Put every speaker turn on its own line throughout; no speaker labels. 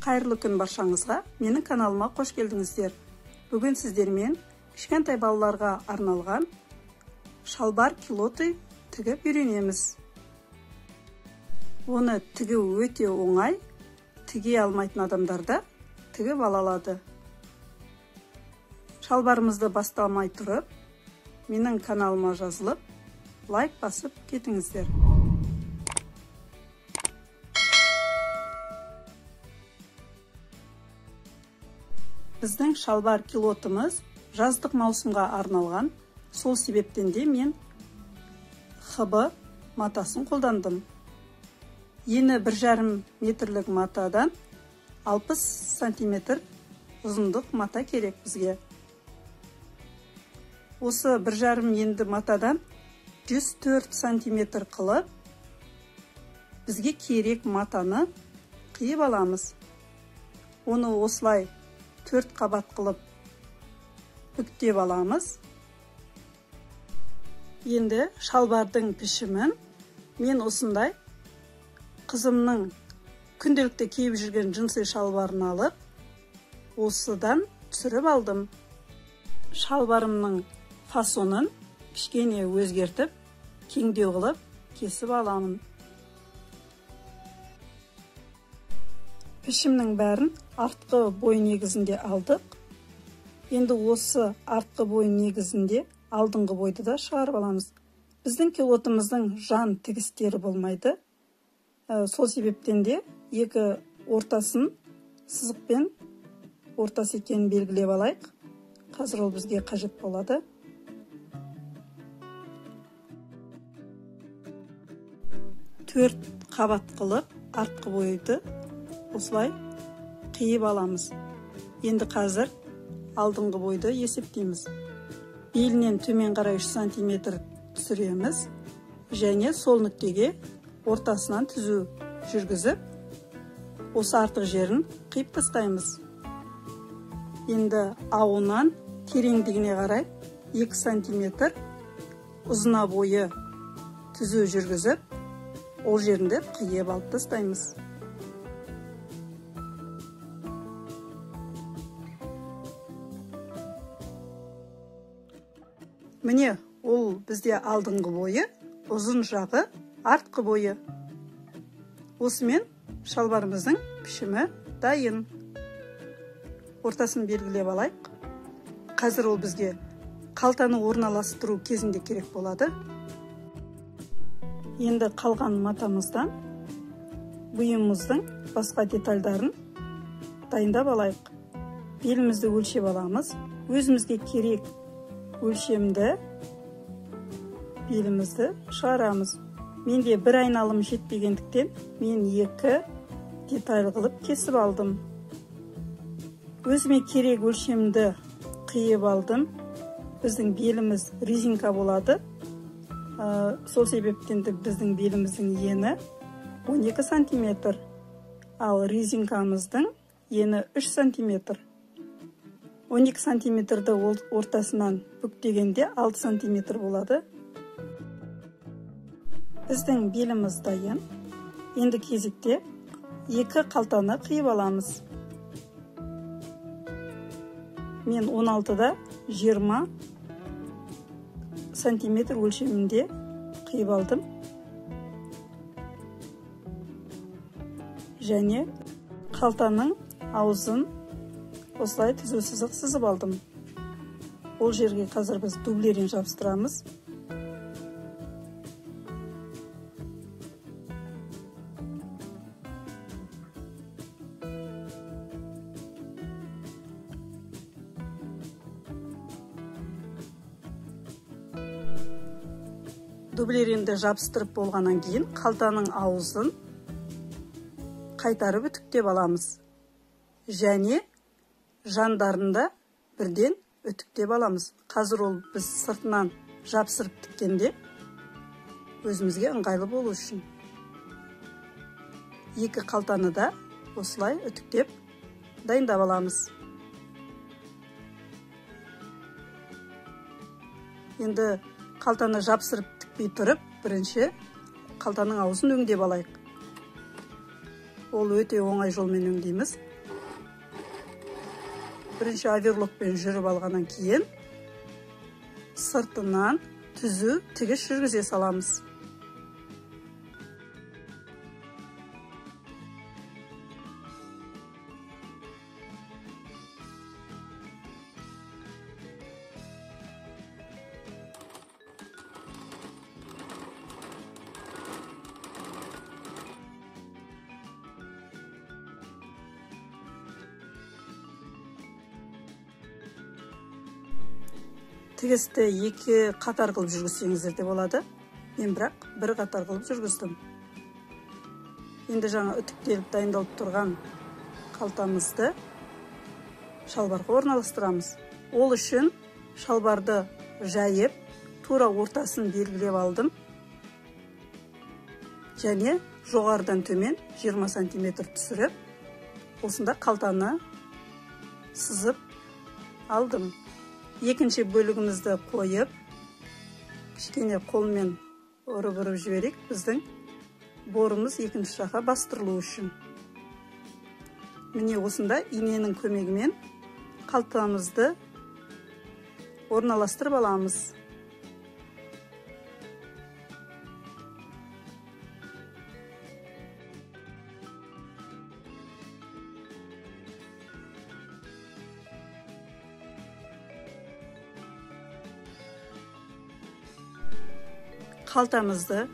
Қайырлы күн баршаңызға, менің каналыма қош келдіңіздер. Бүгін сіздермен кішкентай балаларға арналған шалбар килоты тігіп үйренеміз. Оны тігу өте оңай, тіге алмайтын адамдар да тігіп ала алады. Шалбарымызды бастамай тұрып, менің каналыма жазылып, лайк басып кетіңіздер. Біздің шалбар килотымыз жаздық маусымға арналған, сол себептен де мен ХБ матасын қолдандым. Ені 1,5 метрлік матадан 60 сантиметр ұзындық мата керек бізге. Осы 1,5 енді матадан 104 сантиметр қылып бізге керек матаны қиып аламыз. Оны осылай 4 қабат қылып бүктеп аламыз. Енді шалбардың пішімін мен осындай қызымның күнделікті киіп жүрген джинсы шалбарын алып, осыдан түсіріп алдым. Шалбарымның фасонын кішкене өзгертіп, кеңдеу қылып кесіп аламын. Пішімнің бәрін артқы бой негізінде алдық. Енді осы артқы бой негізінде алдыңғы бойды да шығарып аламыз. Біздің килотымыздың жан тігістері болмайды. Сол себептен де екі ортасын сызықпен ортасы екенін белгілеп алайық. Қазір ол бізге қажет болады. 4 қабат қылып артқы бойды осылай қиып аламыз. Енді қазір алдыңғы бойды есептейміз. Белінен төмен қарай 3 сантиметр түсіреміз және сол нүктеге ортасынан түзу жүргізіп, осы артық жерін қиып тастаймыз. Енді ауынан тереңдігіне қарай 2 сантиметр ұзына бойы түзу жүргізіп, ол жерінде қиып алып тастаймыз. Міне, ол бізде алдыңғы бойы, ұзын жағы, артқы бойы. Осымен шалбарымыздың пішімі дайын. Ортасын белгілеп алайық. Қазір ол бізге қалтаны орналастыру кезінде керек болады. Енді қалған матамыздан бұйымымыздың басқа детальдарын дайындап алайық. Белімізді өлшеп аламыз. Өзімізге керек өлшемді белімізді шығарамыз. Менде бір айналым жетпегендіктен мен 2 деталь қылып кесіп алдым. Өзіме керек өлшемді қиып алдым. Біздің беліміз резинка болады. Сол себептен де біздің беліміздің ені 12 сантиметр, ал резинкамыздың ені 3 сантиметр. 12 сантиметрді ортасынан бүктегенде 6 сантиметр болады. Біздің беліміз дайын. Енді кезекте 2 қалтаны қиып аламыз. Мен 16-да 20 сантиметр өлшемінде қиып алдым. Және қалтаның аузын осылай түзу сызық сызып алдым. Ол жерге қазір біз дублерин жабыстырамыз. Дублеринді жабыстырып болғаннан кейін қалтаның аузын қайтарып үтіктеп аламыз. Және жандарында бірден үтіктеп аламыз. Қазір ол біз сыртынан жапсырып тіккенде өзімізге ыңғайлы болу үшін. 2 қалтаны да осылай үтіктеп дайындап аламыз. Енді қалтаны жапсырып тікпей тұрып, бірінші қалтаның аузын өңдеп алайық. Ол өте оңай жолмен өңдейміз. Бірінші оверлокпен жүріп алғаннан кейін сыртынан түзу тігіс жүргізе саламыз. Тігісті екі қатар қылып жүргізсеңіздер де болады. Мен бірақ бір қатар қылып жүргіздім. Енді жаңа үтіктеліп дайындалып тұрған қалтамызды шалбарға орналастырамыз. Ол үшін шалбарды жайып, тура ортасын белгілеп алдым. Және жоғарыдан төмен 20 сантиметр түсіріп, осында қалтаны сызып алдым. Екінші бөлігімізді қойып, кішкене қолмен ұрып-ұрып жіберейік, біздің борымыз екінші жаққа бастырылу үшін. Міне осында иненің көмегімен қалтамызды орналастырып аламыз. Қалтамызды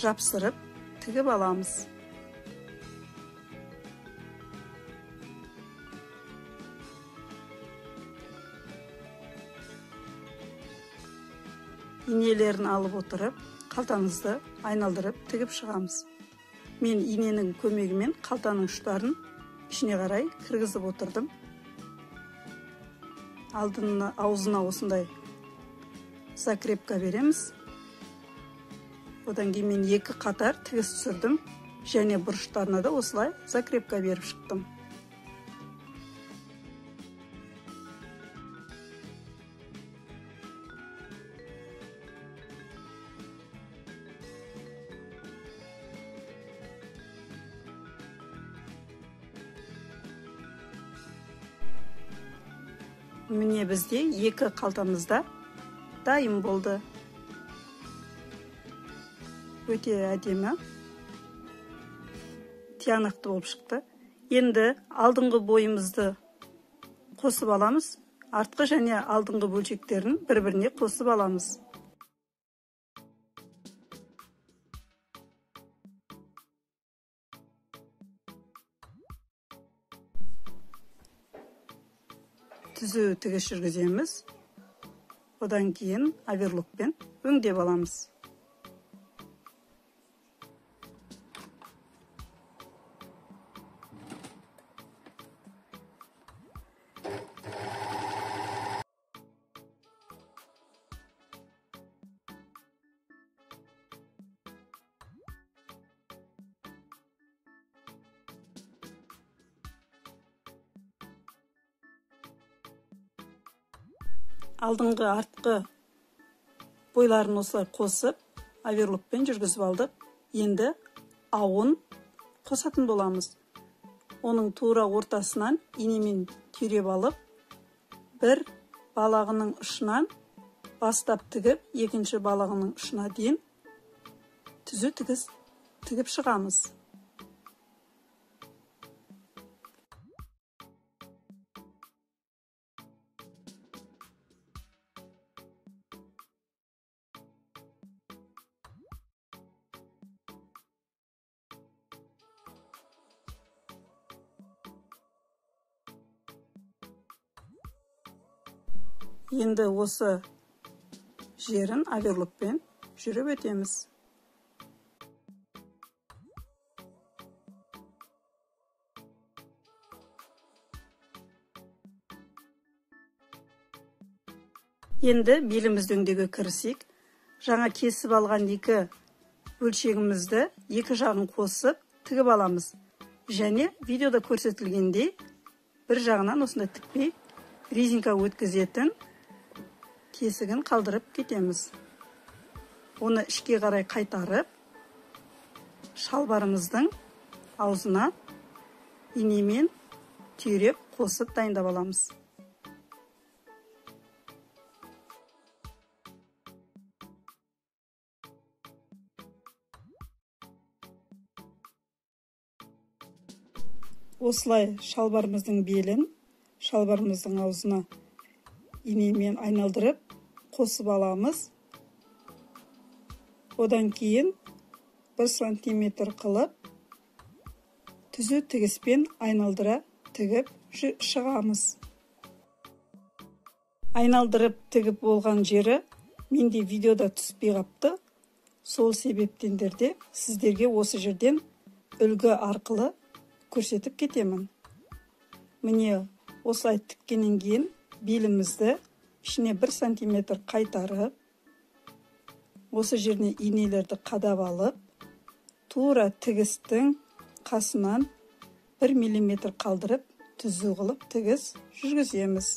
жапсырып тігіп аламыз. Инелерін алып отырып, қалтамызды айналдырып тігіп шығамыз. Мен иненің көмегімен қалтаның ұштарын ішіне қарай кіргізіп отырдым. Алдына, аузына осындай закрепка береміз. Одан кейін мен екі қатар тігіс түсірдім және бұрыштарына да осылай закрепка беріп шықтым. Міне бізде екі қалтамызда дайын болды. Өте әдемі, тиянақты болып шықты. Енді алдыңғы бойымызды қосып аламыз. Артқы және алдыңғы бөлшектерін бір-біріне қосып аламыз. Түзу тігіс жүргіземіз. Одан кейін оверлокпен өңдеп аламыз. Алдыңғы артқы бойларын осылай қосып, оверлокпен жүргізіп алдық. Енді ауын қосатын боламыз. Оның тура ортасынан инемен түйреп алып, бір балағының ұшынан бастап тігіп, екінші балағының ұшына дейін түзу тігіс тігіп шығамыз. Енді осы жерін оверлокпен жүріп өтеміз. Енді белімізді өңдеуге кірісейік. Жаңа кесіп алған екі бөлшегімізді екі жағын қосып тігіп аламыз. Және видеода көрсетілгендей бір жағынан осындай тікпей резинка өткізетін тесігін қалдырып кетеміз. Оны ішке қарай қайтарып, шалбарымыздың аузына Инемен түйреп қосып дайындап аламыз. Осылай шалбарымыздың белін, шалбарымыздың аузына инемен айналдырып қосып аламыз. Одан кейін 1 сантиметр қылып түзу тігіспен айналдыра тігіп шығамыз. Айналдырып тігіп болған жері менде видеода түспей қапты. Сол себептендер де сіздерге осы жерден үлгі арқылы көрсетіп кетемін. Міне осылай тіккеннен кейін белімізді ішіне 1 сантиметр қайтарып, осы жеріне инелерді қадап алып, тура тігістің қасынан 1 миллиметр қалдырып, түзу қылып тігіс жүргіземіз.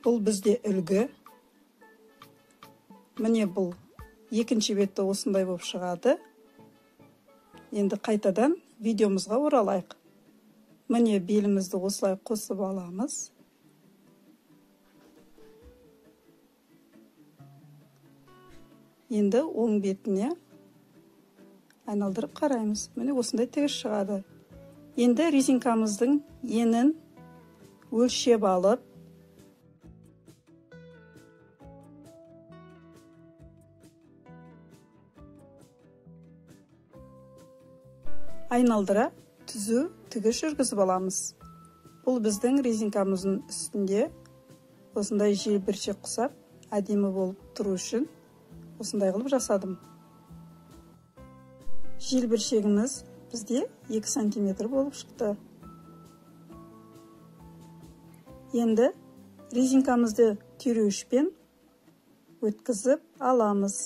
Бұл бізде үлгі. Міне бұл екінші бетті осындай болып шығады. Енді қайтадан видеомызға оралайық. Міне белімізді осылай қосып аламыз. Енді оң бетіне айналдырып қараймыз. Міне осындай тігіс шығады. Енді резинкамыздың енін өлшеп алып, айналдыра түзу тігіс жүргізіп аламыз. Бұл біздің резинкамыздың үстінде осындай желбіршек құсап әдемі болып тұру үшін осындай қылып жасадым. Желбіршегіміз бізде 2 сантиметр болып шықты. Енді резинкамызды түйреуішпен өткізіп аламыз.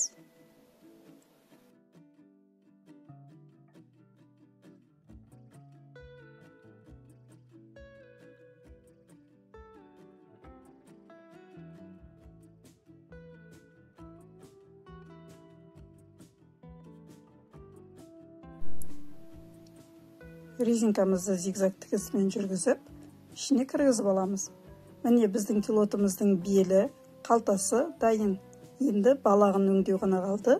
Резинкамызды зигзаг тігісімен жүргізіп, ішіне кіргізіп аламыз. Міне біздің килотымыздың белі, қалтасы дайын. Енді балағын өңдеу ғана қалды.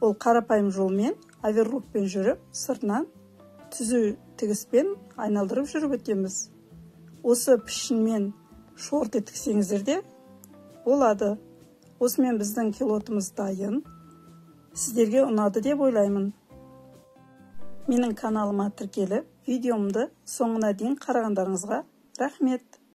Ол қарапайым жолмен, оверлокпен жүріп, сыртынан түзу тігіспен айналдырып жүріп өтеміз. Осы пішінмен шорты тіксеңіздер де болады. Осымен біздің килотымыз дайын. Сіздерге ұнады деп ойлаймын. Менің каналыма тіркеліп, видеомды соңына дейін қарағандарыңызға рахмет.